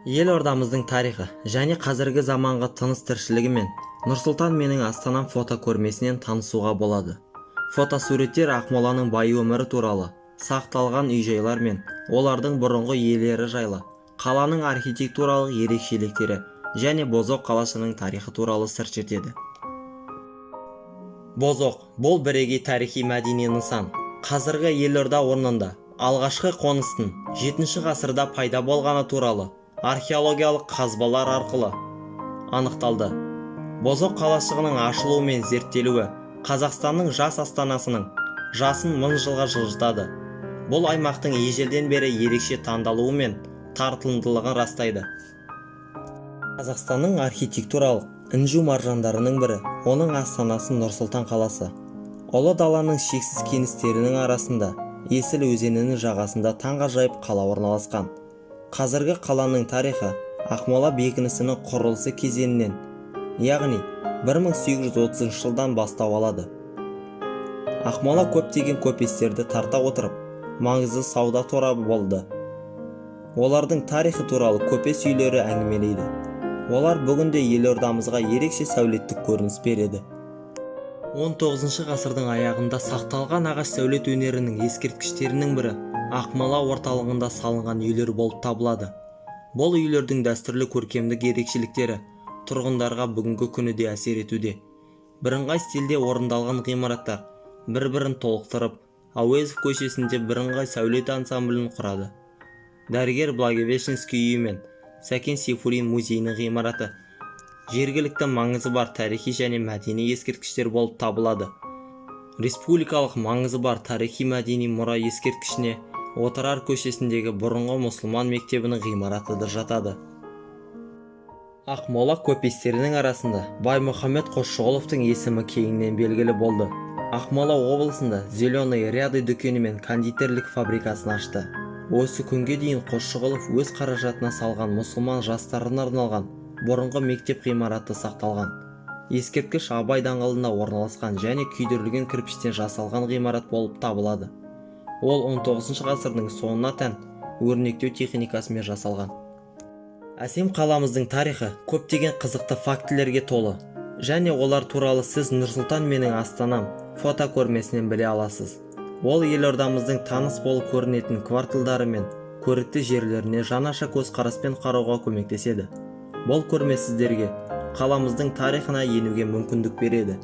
Елордамыздың тарихы және қазіргі заманғы тыныс-тіршілігімен «Нұр-Сұлтан – менің астанам» фотокөрмесінен танысуға болады. Фотосуреттер Ақмоланың бай өмірі туралы, сақталған үй-жайлар мен олардың бұрынғы иелері жайлы, қаланың архитектуралық ерекшеліктері және Бозоқ қалашығының тарихы туралы сыр шертеді. Бозоқ – бұл бірегей тарихи-мәдени нысан. Қазіргі елорда орнында алғашқы қоныстың 7 ғасырда пайда болғаны туралы археологиялық қазбалар арқылы анықталды. Бозоқ қалашығының ашылуы мен зерттелуі Қазақстанның жас астанасының жасын 1000 жылға жылжытады. Бұл аймақтың ежелден бері ерекше таңдалуы мен тартымдылығын растайды. Қазақстанның архитектуралық інжу-маржандарының бірі – оның астанасы Нұр-Сұлтан қаласы. Ұлы даланың шексіз кеңістіктерінің арасында, Есіл өзенінің жағасында таңғажайып қала орналасқан. Қазіргі қаланың тарихы Ақмола бекінісінің құрылысы кезеңінен, яғни 1830 жылдан бастау алады. Ақмола көптеген көпестерді тарта отырып, маңызды сауда торабы болды. Олардың тарихы туралы көпес үйлері әңгімелейді. Олар бүгінде елордамызға ерекше сәулеттік көрініс береді. 19 ғасырдың аяғында сақталған ағаш сәулет өнерінің ескерткіштерінің бірі Ақмола орталығында салынған үйлер болып табылады. Бұл үйлердің дәстүрлі көркемдік ерекшеліктері тұрғындарға бүгінгі күні де әсер етуде. Бірыңғай стильде орындалған ғимараттар бір-бірін толықтырып, Әуезов көшесінде бірыңғай сәулет ансамблін құрады. Дәрігер Благовещенский үйі мен Сәкен Сейфуллин музейінің ғимараты жергілікті маңызы бар тарихи және мәдени ескерткіштер болып табылады. Республикалық маңызы бар тарихи-мәдени мұра ескерткішіне Отырар көшесіндегі бұрынғы мұсылман мектебінің ғимараты да жатады. Ақмола көпестерінің арасында Баймұхамед Қосшығұловтың есімі кеңінен белгілі болды. Ақмола облысында «Зеленые ряды» дүкені мен кондитерлік фабрикасын ашты. Осы күнге дейін Қосшығұлов өз қаражатына салған мұсылман жастарына арналған бұрынғы мектеп ғимараты сақталған. Ескерткіш Абай даңғылында орналасқан және күйдірілген кірпіштен жасалған ғимарат болып табылады. Ол 19 ғасырдың соңына тән өрнектеу техникасымен жасалған. Әсем қаламыздың тарихы көптеген қызықты фактілерге толы және олар туралы сіз «Нұрсұлтан – менің астанам» фотокөрмесінен біле аласыз. Ол елордамыздың таныс болып көрінетін кварталдары мен көрікті жерлеріне жаңаша көзқараспен қарауға көмектеседі. Бұл көрме сіздерге қаламыздың тарихына енуге мүмкіндік береді.